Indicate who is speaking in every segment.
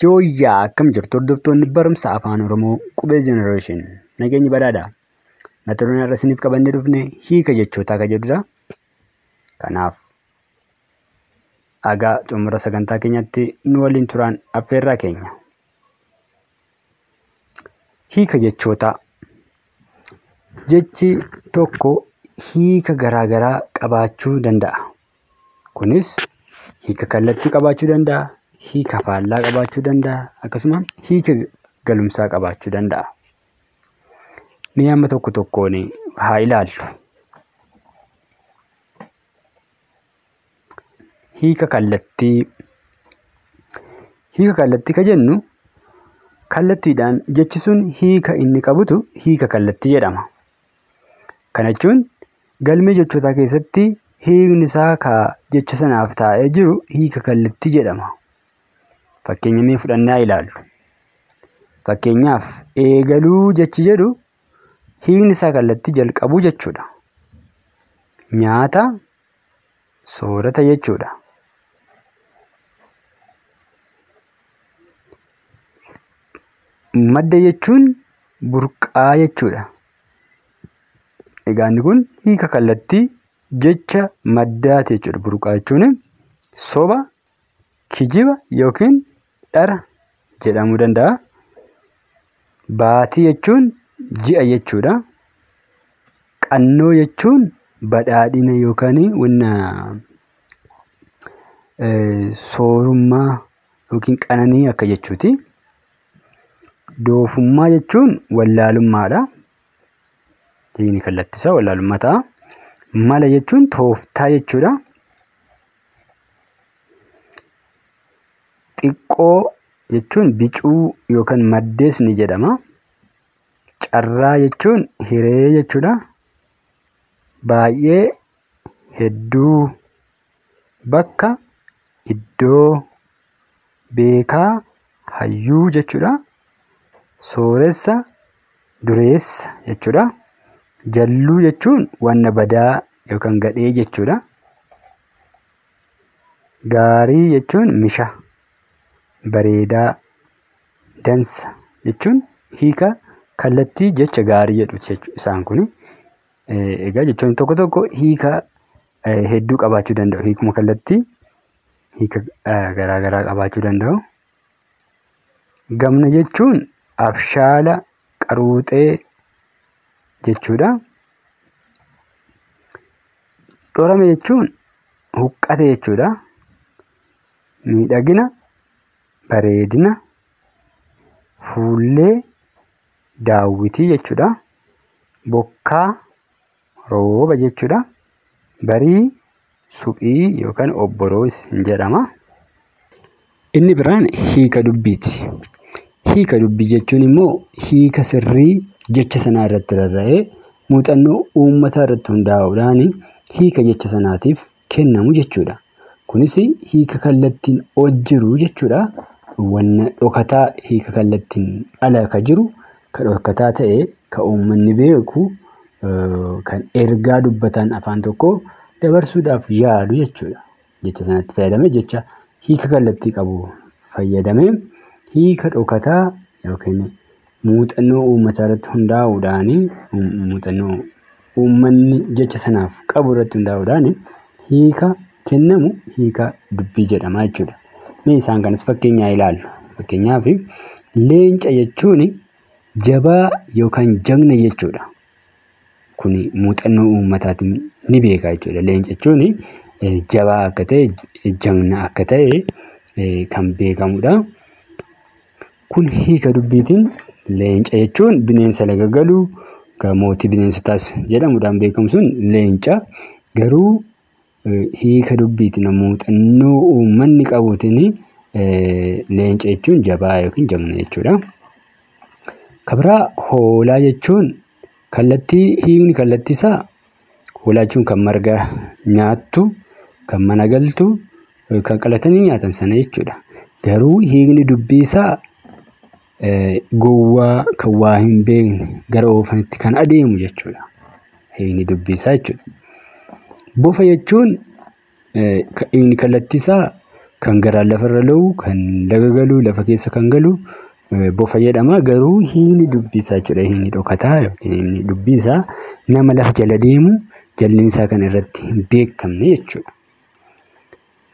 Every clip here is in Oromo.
Speaker 1: Yooyyaa akkam jirtu hordoftoonni barumsa afaan Oromoo Qubee Generation nageenyi badhaadha. Mata dureen har'a isiniif qabannee dhufne hiika jechootaa kan jedhudha. Kanaaf haga xumura sagantaa keenyatti nu waliin turaan affeerraa keenya. Hiika jechootaa. Jechi tokko hiika garaagaraa qabaachuu danda'a. Kunis hiika kallattii qabaachuu danda'a, hiika faallaa qabaachuu danda'a, akkasuma hiika galumsaa qabaachuu danda'a. Mee amma tokko tokkoon haa ilaallu. Hiika kallattii. Hiika kallattii kan jennu kallattiidhaan jechi sun hiika inni qabutu hiika kallattii jedhama. Kana jechuun galmee jechootaa keessatti hiikni isaa ka jecha sanaaf taa'ee jiru hiika kallattii jedhama. Fakkeenya mee fudhannee haa ilaallu. Fakkeenyaaf eegaluu jechi jedhu hiikni isaa kallattii jalqabuu jechuudha. Nyaata soorata jechuudha. Madda jechuun burqaa jechuudha. Egaa inni kun hiika kallattii jecha maddaati jechuudha. Burqaa jechuun soba, kijiba yookiin dhara jedhamuu danda'a. Baatii jechuun ji'a jechuudha. Qannoo jechuun badhaadhina yookaan wanna soorummaa yookiin qananii akka jechuuti. Doofummaa jechuun wallaalummaadha. Hiikni kallattii isaa wallaalummaa ta'a. Mala jechuun tooftaa jechuudha. Xiqqoo jechuun bicuu yookaan maddees ni jedhama. Carraa jechuun hiree jechuudha. Baay'ee, hedduu, bakka, iddoo, beekaa, hayyuu jechuudha. Sooressa, dureessa jechuudha. Jalluu jechuun wanna badaa yookaan gadhee jechuudha. Gaarii jechuun misha, bareedaa, dansa jechuun hiika kallattii jecha gaarii jedhuti jechuudha isaan kuni. Egaa jechoonni tokko tokko hiika hedduu qabaachuu danda'u. Hiikuma kallattii hiika garaagaraa qabaachuu danda'u. Gamna jechuun abshaala, qaruuxee jechuudha. Dhorame jechuun huqqate jechuudha. Miidhagina, bareedina, fuullee, daawwitii jechuudha. Bokkaa, rooba jechuudha. Barii, suphii yookaan obboroos hin jedhama. Inni biraan hiika dubbiiti. Hiika dubbii jechuun immoo hiika sirrii jecha sanaa irratti rarra'ee muuxannoo uummataa irratti hundaa'uudhaan hiika jecha sanaatiif kennamu jechuudha. Kunis hiika kallattiin ol jiru jechuudha. Wanna dhokataa hiika kallattiin ala ka jiru ka dhokataa ta'e ka uummanni beeku kan ergaa dubbataan afaan tokkoo dabarsuudhaaf yaalu jechuudha. Jecha sanatti fayyadamee jecha hiika kallattii qabu fayyadamee hiika dhokataa yookiin muuxannoo uummataa irratti hundaa'uudhaan muuxannoo uummanni jecha sanaaf qabu irratti hundaa'uudhaan hiika kennamu hiika dubbii jedhama jechuudha. Mee isaan kanas fakkeenyaa ilaallu. Fakkeenyaaf leenca jechuun jabaa yookaan jagna jechuudha. Kun muuxannoo uummataatiin ni beeka jechuudha. Leenca jechuun jabaa akka ta'e, jagna akka ta'e kan beekamudha. Kun hiika dubbiitiin leenca jechuun bineensa laga galu mootii bineensotaas jedhamuudhaan beekamu sun leenca. Garuu hiika dubbiitiin muuxannoo uummanni qabuutiin leenca jechuun jabaa yookiin jagna jechuudha. Kan biraa hoolaa jechuun kallattii hiikni kallattii isaa hoolaa jechuun kan marga nyaattu, kan mana galtu, kan qalatanii nyaatan sana jechuudha. Garuu hiikni dubbii isaa gowwaa kan waa hin beekne gara oofanitti kan adeemu jechuudha. Hiikni dubbii isaa jechuudha. Bofa jechuun hiikni kallattii isaa Kan garaan lafarra lo'u, kan laga galu, lafa keessa kan galu bofa jedhama. Garuu hiikni dubbii isaa jechuudha. Hiikni dhokataa yookiin hiikni dubbii isaa nama lafa jala deemu jalli isaa kan irratti hin beekamne jechuudha.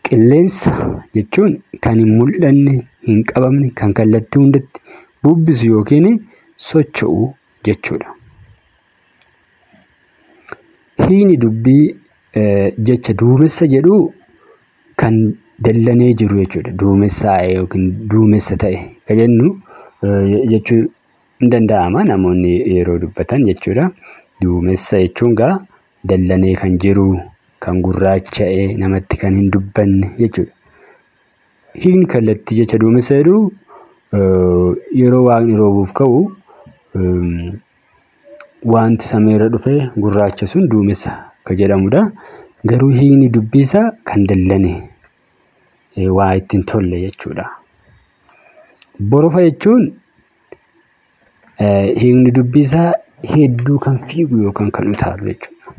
Speaker 1: Qilleensa jechuun kan hin mul'anne, hin qabamne, kan kallattii hundatti bubbisu yookiin socho'u jechuudha. Hiikni dubbii jecha duumessa jedhu kan dallanee jiru jechuudha. Duumessaa'e yookiin duumessa ta'e kan jennu jechuu hin danda'ama namoonni yeroo dubbatan jechuudha. Duumessa jechuun egaa dallanee kan jiru, kan gurraacha'e, namatti kan hin dubbanne jechuudha. Hiikni kallattii jecha duumessa jedhu yeroo waaqni roobuuf ka'u wanti samiirra dhufe gurraacha sun duumessa kan jedhamudha. Garuu hiikni dubbii isaa kan dallane waa itti hin tolle jechuudha. Borofa jechuun hiikni dubbii isaa hedduu kan fiigu yookaan kan utaalu jechuudha.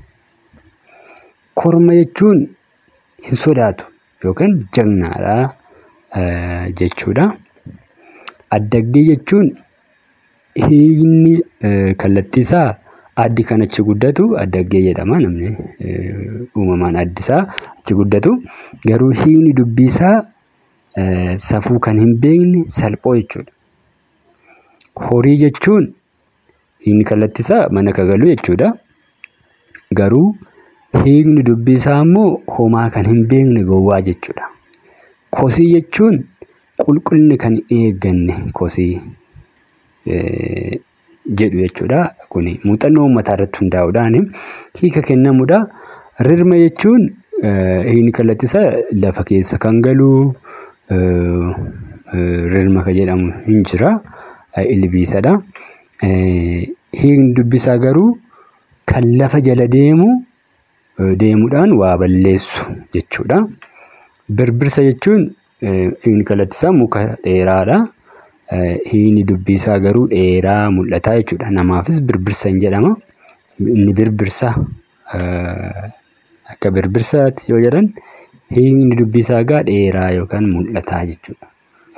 Speaker 1: Korma jechuun hin sodaatu yookaan jagnaadha jechuudha. Addaggee jechuun hiikni kallattii isaa addi kan achi guddatu addaggee jedhama. Namni uumamaan addi isaa achi guddatu. Garuu hiikni dubbii isaa safuu kan hin beekne salphoo jechuudha. Horii jechuun hiikni kallattii isaa mana kan galu jechuudha. Garuu hiikni dubbii isaa immoo homaa kan hin beekne gowwaa jechuudha. Kosii jechuun qulqullina kan hin eegganne kosii jedhu jechuudha. Kuni muuxannoo uummataa irratti hundaa'uudhaan hiika kennamudha. Rirma jechuun hiikni kallattii isaa lafa keessa kan galu rirma kan jedhamu hin jira. Ilbiisadha. Hiikni dubbisaa garuu kan lafa jala deemu deemuudhaan waa balleessu jechuudha. Birbirsa jechuun hiikni kallattii isaa muka dheeraadha. Hiikni dubbii isaa garuu dheeraa mul'ataa jechuudha. Namaafis birbirsa hin jedhama. Inni birbirsa akka birbirsaatti yoo jedhan hiikni dubbii isaa egaa dheeraa yookaan mul'ataa jechuudha.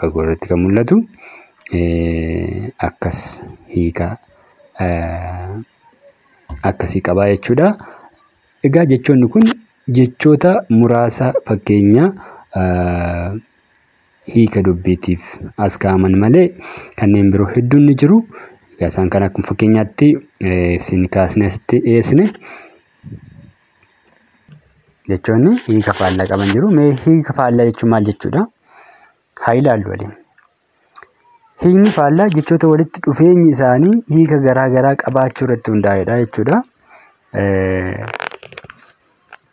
Speaker 1: Fagoo irratti kan mul'atu akkas hiika akkasii qabaa jechuudha. Egaa jechoonni kun jechoota muraasa fakkeenya hiika dubbiitiif as kaa'aman malee kanneen biroo hedduun ni jiru. Egaa isaan kana akkuma fakkeenyaatti isin kaasnee asitti dhiyeessine. Jechoonni hiika faallaa qaban jiru. Mee hiika faallaa jechuun maal jechuudha? Haa ilaallu waliin. Hiikni faallaa jechoota walitti dhufeenyi isaanii hiika garaa garaa qabaachuu irratti hundaa'edha jechuudha.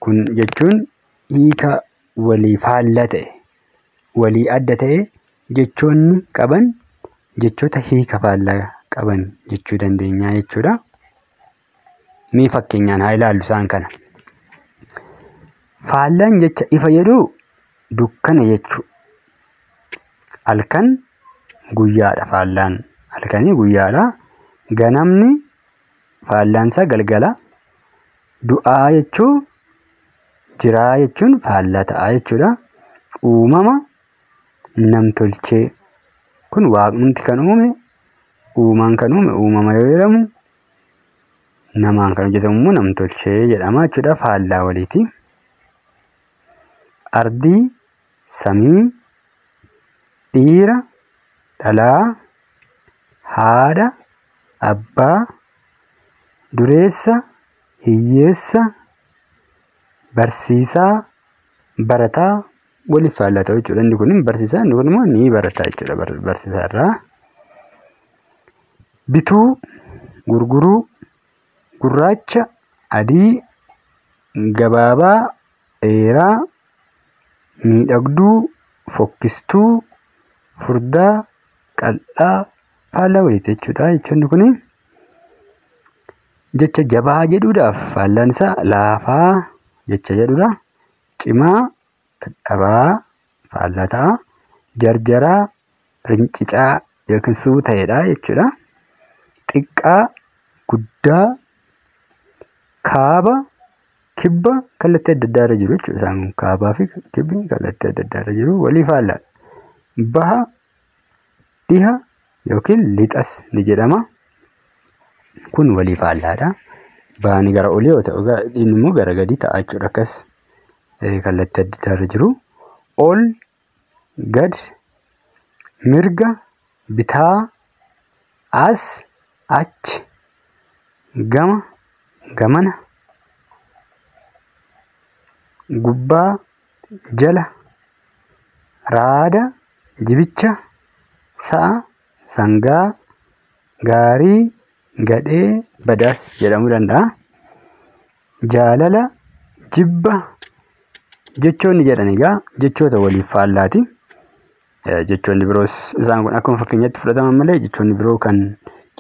Speaker 1: Kun jechuun hiika walii faallaa ta'e, walii adda ta'e jechoonni qaban jechoota hiika faallaa qaban jechuu dandeenya jechuudha. Mee fakkeenyaan haa ilaallu isaan kana. Faallaan jecha ifa jedhu dukkana jechuu. Halkan guyyaadha faallaan. Halkanii guyyaadha. Ganamni faallaan isaa galgala. Du'aa jechuun jiraa jechuun faallaa ta'a jechuudha. Uumama namtolchee kun waaqnumti kan uume uumaan kan uume uumama yoo jedhamu namaan kan hojjetamu immoo namtolchee jedhama jechuudha. Faallaa waliiti. Ardii, samii, dhiira, dhalaa, haadha, abbaa, dureessa, hiyyeessa, barsiisaa, barataa waliif faallaa ta'u jechuudha. Inni kun barsiisaa, inni kun immoo ni barata jechuudha barsiisaa irraa. Bituu, gurguruu, gurraacha, adii, gabaabaa, dheeraa, miidhagduu, fokkistuu, furdaa, qal'aa faallaa waliiti jechuudha. Jechoonni kun jecha jabaa jedhuudhaaf faallaan isaa laafaa jecha jedhudha. Cimaa, dadhabaa faallaa ta'a. Jarjaraa, rincicaa yookiin suuta'eedha jechuudha. Xiqqaa, guddaa, kaaba, Kibba kallattii adda addaa irra jiru jechuudha. Isaan kun kaabaa fi kibbi kallattii adda addaa irra jiru walii faallaadha. Baha, dhiha yookiin lixas ni jedhama. Kun walii faallaadha. Bahani gara olii yoo ta'u inni immoo gara gadii ta'a jechuudha. Akkas kallattii adda addaa irra jiru. Ol, gad, mirga, bitaa, as, achi, gama, gamana, gubbaa, jala, raada, jibicha, sa'a, sangaa, gaarii, gadhee, badaas jedhamuu danda'a. Jaalala, jibba jechoonni jedhan egaa jechoota waliif faallaati. Jechoonni biroos isaan kun akkuma fakkeenyaatti fudhataman malee jechoonni biroo kan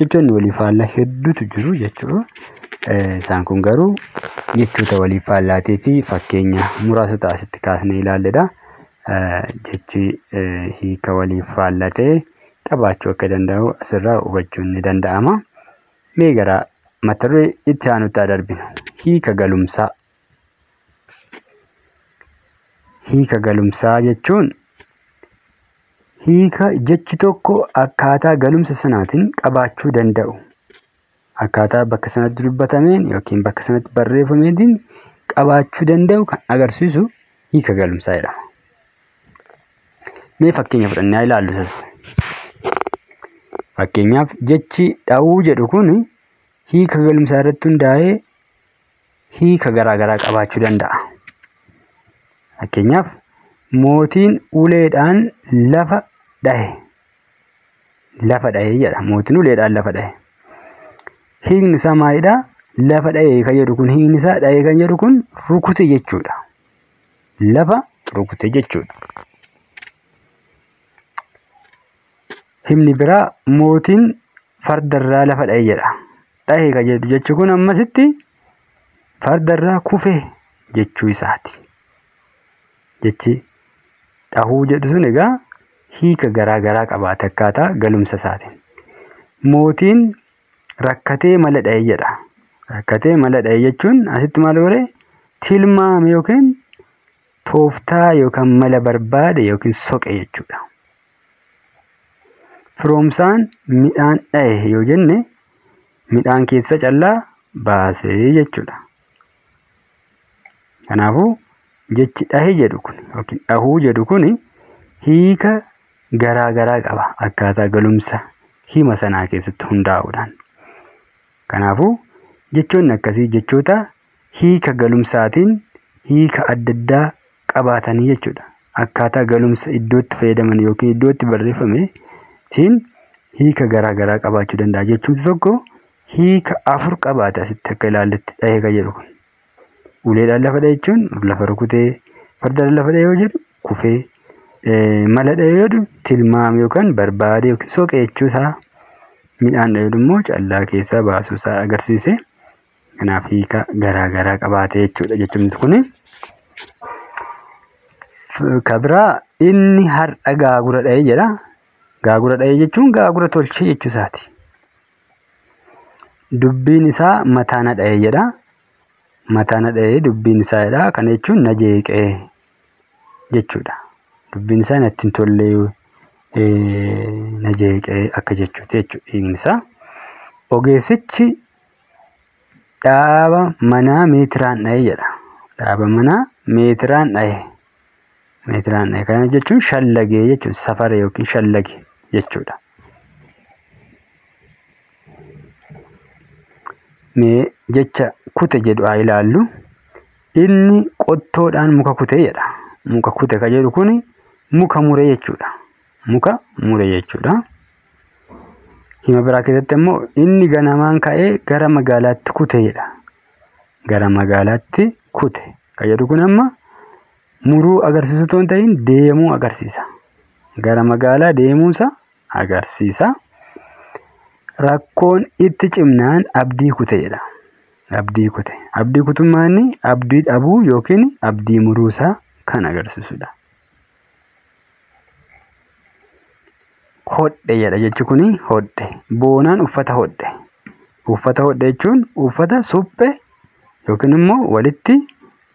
Speaker 1: jechoonni waliif faallaa hedduutu jiru jechuudha. Isaan kun garuu jechoota waliif faallaatii fi fakkeenya muraasota asitti kaasnee ilaalledha. Jechi hiika waliif faallatee qabaachuu akka danda'u asirraa hubachuun ni danda'ama. Mee gara mata duree itti aanutti haa darbinu. Hiika galumsaa. Hiika galumsaa jechuun hiika jechi tokko akkaataa galumsa sanaatiin qabaachuu danda'u. Akkaataa bakka sanatti dubbatameen yookiin bakka sanatti barreeffameetiin qabaachuu danda'u kan agarsiisu hiika galumsaa jedhama. Mee fakkeenya fudhannee haa ilaallu isas. Fakkeenyaaf jechi dha'uu jedhu kun hiika galumsaa irratti hundaa'ee hiika garaa garaa qabaachuu danda'a. Fakkeenyaaf mootiin uleedhaan lafa dhahe. Lafa dhahe jedha. Mootiin uleedhaan lafa dhahe. Hiikni isaa maalidhaa? Lafa dhahee kan jedhu kun hiikni isaa dhahee kan jedhu kun rukute jechuudha. Lafa rukute jechuudha. Himni biraa mootiin fardarraa lafa dhahe jedha. Dhahe kan jedhu jechi kun ammasitti fardarraa kufe jechuu isaati. Jechi dhahuu jedhu sun egaa hiika garaa garaa qabaata akkaataa galumsa isaatiin. Mootiin rakkatee mala dhahe jedha. Rakkatee mala dhahe jechuun asitti maal godhe? Tilmaame yookiin tooftaa yookaan mala barbaade yookiin soqe jechuudha. Firoomsaan midhaan dhahe yoo jenne midhaan keessa callaa baasee jechuudha. Kanaafuu jechi dhahe jedhu kun yookiin dhahuu jedhu kun hiika garaa garaa qaba akkaataa galumsa hima sanaa keessatti hundaa'uudhaan. Kanaafuu jechoonni akkasii jechoota hiika galumsaatiin hiika adda addaa qabaatanii jechuudha. Akkaataa galumsa iddootti fayyadaman yookiin iddootti barreeffameetiin hiika garaa garaa qabaachuu danda'a. Jechuun tokko hiika afur qabaata asitti akka ilaalletti dhahee kan jedhu kun. Uleedhaan lafa dhahe jechuun lafa rukutee, fardaan lafa dhahe yoo jedhu kufee, mala dhahe yoo jedhu tilmaame yookaan barbaade yookiin soqe jechuusaa, midhaan dhahe immoo callaa keessaa baasuusaa agarsiise. Kanaaf hiika garaa garaa qabaate jechuudha jechuun kuni. Kan biraa inni har'a gaagura dhahe jedha. Gaagura dhahe jechuun gaagura tolche jechuusaati. Dubbiin isaa mataa na dhahe jedha. Mataa na dhahe dubbiin isaa jedha. Kana jechuun na jeeqee jechuudha. Dubbiin isaa natti hin tolle na jeeqee akka jechuuti jechuudha hiikni isaa. Ogeessichi dhaaba manaa meetiraan dhahe jedha. Dhaaba manaa meetiraan dhahe. Meetiraan dhahe kana jechuun shallagee jechuudha. Safara yookiin shallage jechuudha. Mee jecha kute jedhu haa ilaallu. Inni qottoodhaan muka kute jedha. Muka kute kan jedhu kun muka mure jechuudha. Muka mure jechuudha. Hima biraa keessatti immoo inni ganamaan ka'ee gara magaalaatti kute jedha. Gara magaalaatti kute kan jedhu kun amma muruu agarsiisu otoo hin ta'in deemuu agarsiisa. Gara magaalaa deemuusaa agarsiisa. Rakkoon itti cimnaan abdii kute jedha. Abdii kute. Abdii kutummaan abdii dhabuu yookiin abdii muruusaa kan agarsiisudha. Hodhe jedha jechi kuni hodhe. Boonaan uffata hodhe. Uffata hodhe jechuun uffata suphee yookiin immoo walitti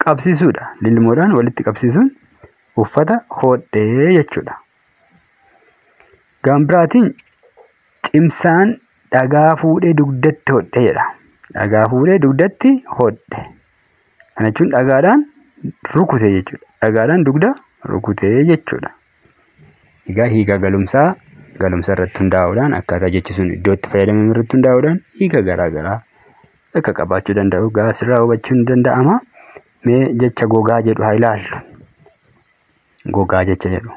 Speaker 1: qabsiisuudha. Lilmoodhaan walitti qabsiisuun uffata hodhee jechuudha. Gama biraatiin cimsaan dhagaa fuudhee dugdatti hodhe jedha. Dhagaa fuudhee dugdatti hodhe. Kana jechuun dhagaadhaan rukute jechuudha. Dhagaadhaan dugda rukute jechuudha. Egaa hiika galumsaa galumsa irratti hundaa'uudhaan akkaataa jechi sun iddoo itti fayyadamamu irratti hundaa'uudhaan hiika garaa garaa akka qabaachuu danda'u egaa asirraa hubachuun ni danda'ama. Mee jecha gogaa jedhu haa ilaallu. Gogaa jecha jedhu.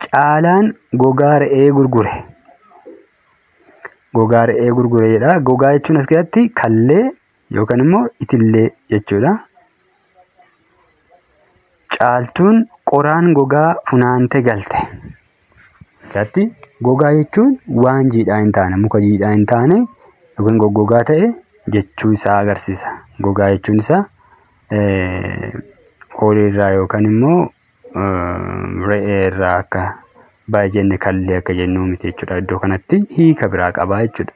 Speaker 1: Caalaan gogaa re'ee gurgure. Gogaa re'ee gurgure jedha. Gogaa jechuun as keessatti kallee yookaan immoo itillee jechuudha. Caaltuun qoraan gogaa funaante galte. Asirratti gogaa jechuun waan jiidhaa hin taane, muka jiidhaa hin taane yookaan goggogaa ta'e jechuu isaa agarsiisa. Gogaa jechuun isaa horii irraa yookaan immoo re'ee irraa akka baay'ee jenne kallee akka jennu miti jechuudha. Iddoo kanatti hiika biraa qabaa jechuudha.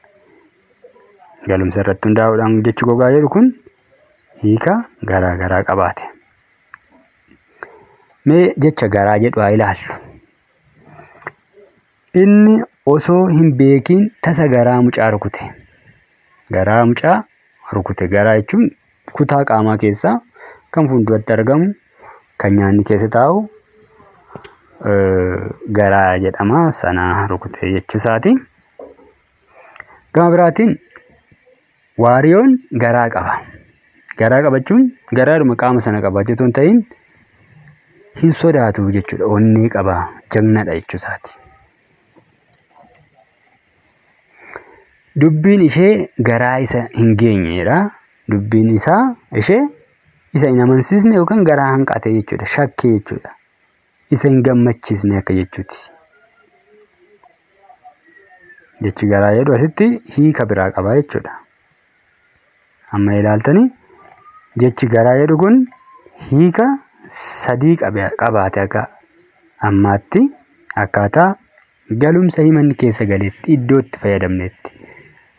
Speaker 1: Galumsa irratti hundaa'uudhaan jechi gogaa jedhu kun hiika garaa garaa qabaate. Mee jecha garaa jedhu haa ilaallu. Inni osoo hin beekiin tasa garaa mucaa rukute. Garaa mucaa rukute. Garaa jechuun kutaa qaamaa keessaa kan fuulduratti argamu, kan nyaanni keessa taa'u garaa jedhama. Sana rukute jechuu isaati. Gama biraatiin waariyoon garaa qaba. Garaa qabachuun garaadhuma qaama sana qabaachuu otoo hin ta'in hin sodaatu jechuudha. Onnee qaba, jagnadha jechuu isaati. Dubbiin ishee garaa isa hin geenyedha. Dubbiin isaa ishee isa hin amansiisne yookaan garaa hanqate jechuudha. Shakkee jechuudha. Isa hin gammachiisne akka jechuuti. Jechi garaa jedhu asitti hiika biraa qaba jechuudha. Amma ilaaltanii jechi garaa jedhu kun hiika sadii qabaate akka ammaatti akkaataa galumsa himanni keessa galeetti iddoo itti fayyadamnetti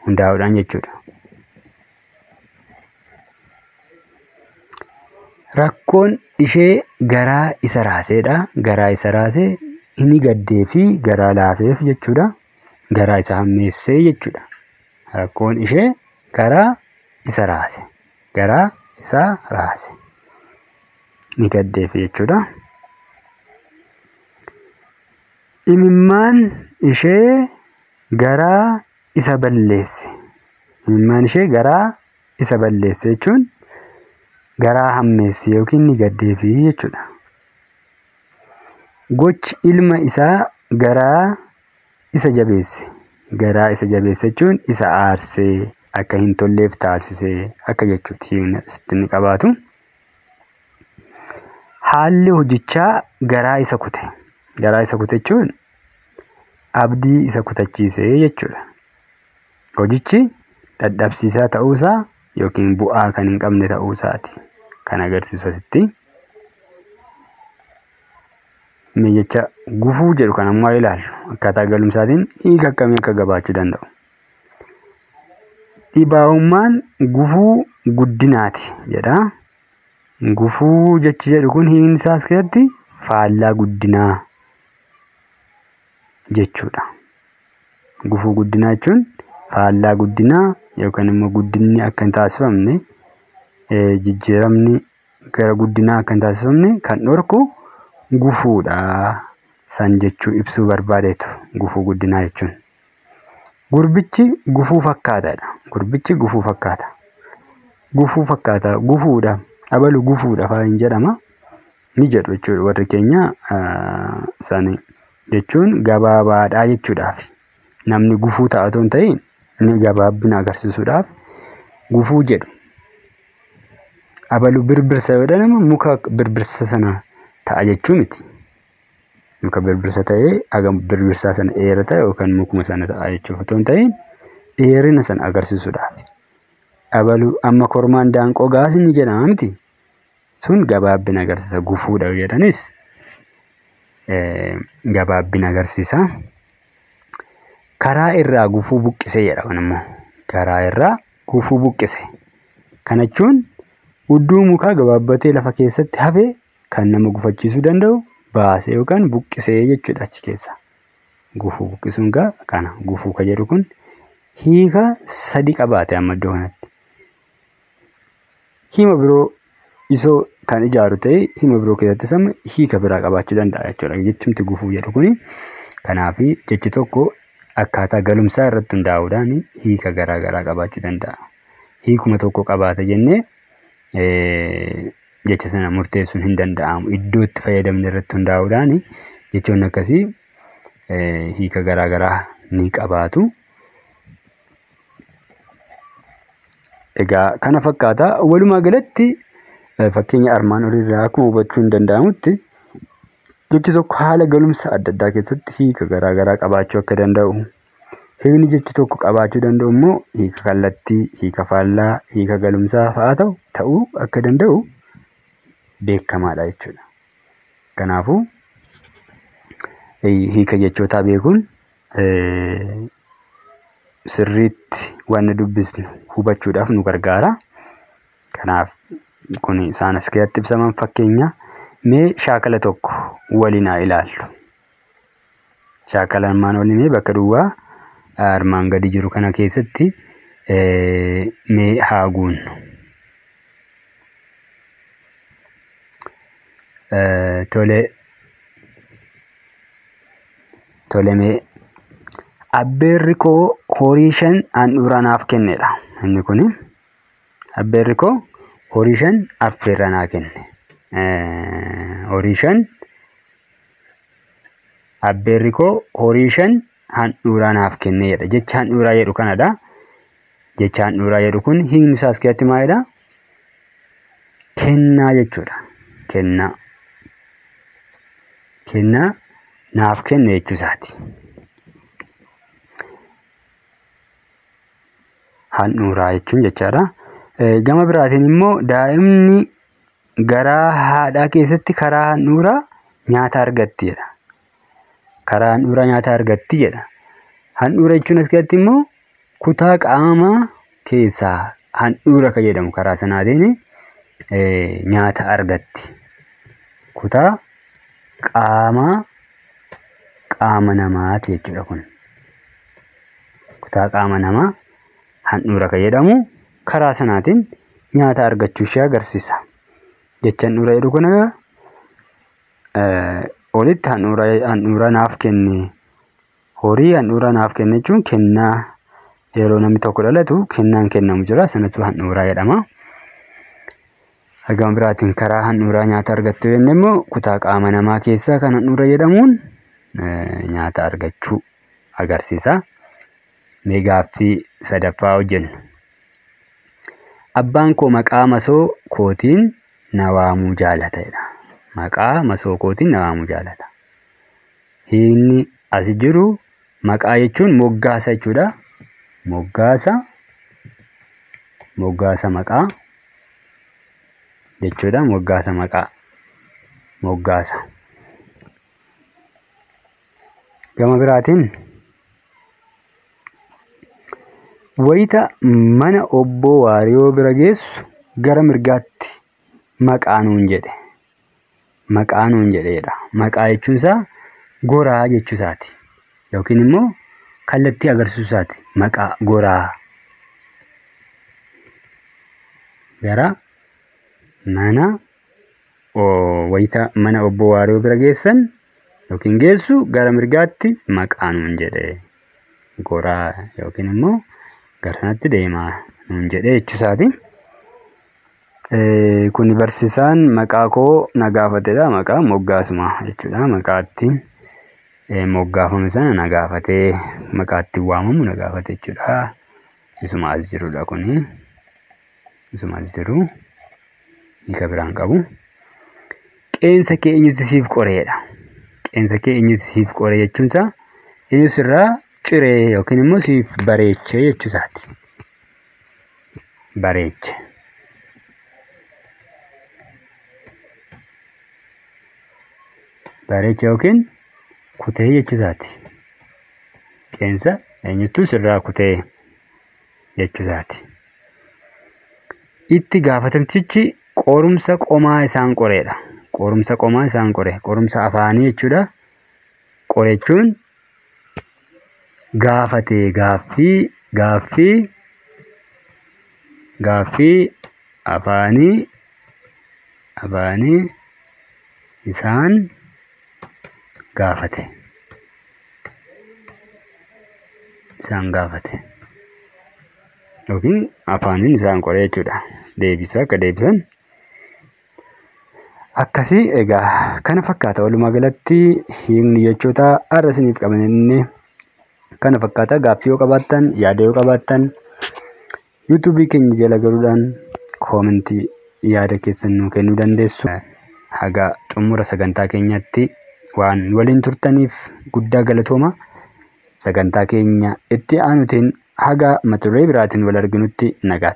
Speaker 1: hundaa'uudhaan jechuudha. Rakkoon ishee garaa isa raaseedha. Garaa isa raasee inni gaddee fi garaa laafeef jechuudha. Garaa isa hammeessee jechuudha. Rakkoon ishee garaa isa raase. Garaa isaa raase. Ni gaddeef jechuudha. Imimmaan ishee garaa isa balleesse. Imimmaan ishee garaa isa balleesse jechuun garaa hammeesse yookiin ni gaddeefi jechuudha. Gochi ilma isaa garaa isa jabeesse. Garaa isa jabeesse jechuun isa aarsee akka hin tolleef taasisee akka jechuuti sitti inni qabaatu. Haalli hojichaa garaa isa kute. Garaa isa kute jechuun abdii isa kutachiisee jechuudha. Hojichi dadhabsiisaa ta'uusaa yookiin bu'aa kan hin qabne ta'uusaati kan agarsiisu asitti. Mee jecha gufuu jedhu kan ammoo haa ilaallu. Akkaataa galumsaatiin hiika akkamii akka gabaachuu danda'u. Dhibaa'ummaan gufuu guddinaati jedha. Gufuu jechi jedhu kun hiikni isaa as keessatti faallaa guddinaa jechuudha. Gufuu guddinaa jechuun faallaa guddinaa yookaan immoo guddinni akka hin taasifamne jijjiiramni gara guddinaa akka hin taasifamne kan dhorku gufuudha. San jechuu ibsuu barbaadeetu gufuu guddinaa jechuun. Gurbichi gufuu fakkaataadha. Gurbichi gufuu fakkaata. Gufuu fakkaata. Gufuudha. Abalu gufuudha fa'aa hin jedhama. Ni jedhu jechuudha warri keenya isaanii jechuun gabaabaadha jechuudhaaf. Namni gufuu ta'a otoo hin ta'in inni gabaabbina agarsiisuudhaaf gufuu jedhu. Abalu birbirsa yoo jedhamu muka birbirsa sana ta'a jechuu miti. Muka birbirsa ta'ee hagam birbirsaa sana dheerata yookaan mukuma sana ta'a jechuuf otoo hin ta'in dheerina sana agarsiisuudhaaf. Abalu amma kormaan daanqoo gaas ni jedhama miti. Sun gabaabbina agarsiisa. Gufuudha jedhanis gabaabbina agarsiisa. Karaa irraa gufuu buqqise jedha kun immoo. Karaa irraa gufuu buqqise. Kana jechuun hudduu mukaa gabaabbatee lafa keessatti hafe kan nama gufachiisuu danda'u baasee yookaan buqqisee jechuudha achi keessa. Gufuu buqqisuun egaa kana gufuu kan jedhu kun hiika sadi qabaate amma iddoo kanatti. Hima biroo isoo kan ijaaru ta'e hima biroo keessattis amma hiika biraa qabaachuu danda'a jechuudha. Jechumti gufuu jedhu kuni kanaaf jechi tokko akkaataa galumsaa irratti hundaa'uudhaan hiika garaa garaa qabaachuu danda'a. Hiikuma tokko qabaata jennee jecha sana murteessuun hin danda'amu. Iddoo itti fayyadamne irratti hundaa'uudhaan jechoonni akkasii hiika garaa garaa ni qabaatu. Egaa kana fakkaata. Walumaa galatti fakkeenya armaan oliirraa akkuma hubachuun danda'amutti jechi tokko haala galumsa adda addaa keessatti hiika garaa garaa qabaachuu akka danda'u. Hiikni jechi tokko qabaachuu danda'u immoo hiika kallattii, hiika faallaa, hiika galumsaa fa'aa ta'uu akka danda'u beekamaadha jechuudha. Kanaafuu hiika jechootaa beekuun sirriitti wanna dubbisnu hubachuudhaaf nu gargaara. Kanaaf kun isaan as keessatti ibsaman fakkeenya. Mee shaakala tokko waliin haa ilaallu. Shaakala armaan olii mee bakka duwwaa armaan gadi jiru kana keessatti mee haa guunnu. Tole mee abbeerri koo horii 5 handhuura naaf kennedha. Inni kuni abbeerri koo horii 5 affeerra naa kenne. Horii 5 abbeerri koo horii 5 handhuuraa naaf kenne jedha. Jecha handhuuraa jedhu kanadha. Jecha handhuuraa jedhu kun hiikni isaas keessatti maalidha? Kennaa jechuudha. Kennaa. Kennaa naaf kenne jechuu isaati. Handhuuraa jechuun jechaadha. Gama biraatiin immoo daa'imni garaa haadhaa keessatti karaa handhuuraa nyaata argatti jedha. Karaa handhuuraa nyaata argatti jedha. Handhuura jechuun as keessatti immoo kutaa qaamaa keessaa handhuura kan jedhamu karaa sanaatiin nyaata argatti. Kutaa qaamaa qaama namaati jechuudha kun. Kutaa qaama namaa handhuura kan jedhamu karaa sanaatiin nyaata argachuu ishee agarsiisa. Jecha handhuura jedhu kun olitti handhuura naaf kenne, horii handhuura naaf kenne jechuun kennaa yeroo namni tokko dhalatu kennaan kennamu jira sanatu handhuuraa jedhama. Gama biraatiin karaa handhuuraa nyaata argattu jenne immoo kutaa qaama namaa keessaa kan handhuura jedhamuun nyaata argachuu agarsiisa. Mee gaaffii sadaffaa hojjennu. Abbaan koo maqaa masoo kootiin na waamuu jaalata jedha. Maqaa masoo kootiin na waamuu jaalata. Hiikni as jiru maqaa jechuun moggaasa jechuudha. Moggaasa maqaa jechuudha. Moggaasa maqaa. Moggaasa. Gama biraatiin wayita mana obbo Waariyoo bira geessu gara mirgaatti maqaa nuun jedhe. Maqaa nuun jedheedha. Maqaa jechuun isaa goraa jechuu isaati. Yookiin immoo kallattii agarsiisuu isaati. Maqaa goraa. Gara mana wayita mana obbo Waariyoo bira geessan yookiin geessu gara mirgaatti maqaa nuun jedhe. Goraa yookiin immoo gara sanatti deemaa nuun jedhe jechuu isaati. Kuni barsiisaan maqaa koo na gaafatedha. Maqaa moggaasuma jechuudha. Maqaa ittiin moggaafame sana na gaafatee maqaa ittiin waamamu na gaafate jechuudha. Isuma as jirudha kuni. Isuma as jiru. Hiika biraan qabu. Qeensa kee eenyutu siif qoreedha? Qeensa kee eenyutu siif qoree jechuun isaa eenyu sirraa ciree yookiin immoo siif bareechee jechuu isaati. Bareeche. Bareeche yookiin kutee jechuu isaati. Qeensa eenyutu sirraa kutee jechuu isaati. Itti gaafatamtichi qorumsa qomaa isaan qoreedha. Qorumsa qomaa isaan qore. Qorumsa afaanii jechuudha. Qore jechuun gaafate gaaffii gaaffii gaaffii afaanii afaanii isaan gaafate. Isaan gaafate. Yookiin afaaniin isaan qore jechuudha. Deebisa akka deebisan. Akkasii egaa kana fakkaata walumaa galatti hiikni jechoota har'a isiniif qabannee kana fakkaata. Gaaffii yoo qabaattan, yaada yoo qabaattan yuutuubii keenya jala galuudhaan koomentii yaada keessan nuu kennuu dandeessu. Haga xumura sagantaa keenyaatti waan waliin turtaniif guddaa galatooma. Sagantaa keenya itti aanutiin haga mata duree biraatiin wal arginutti nagaatti.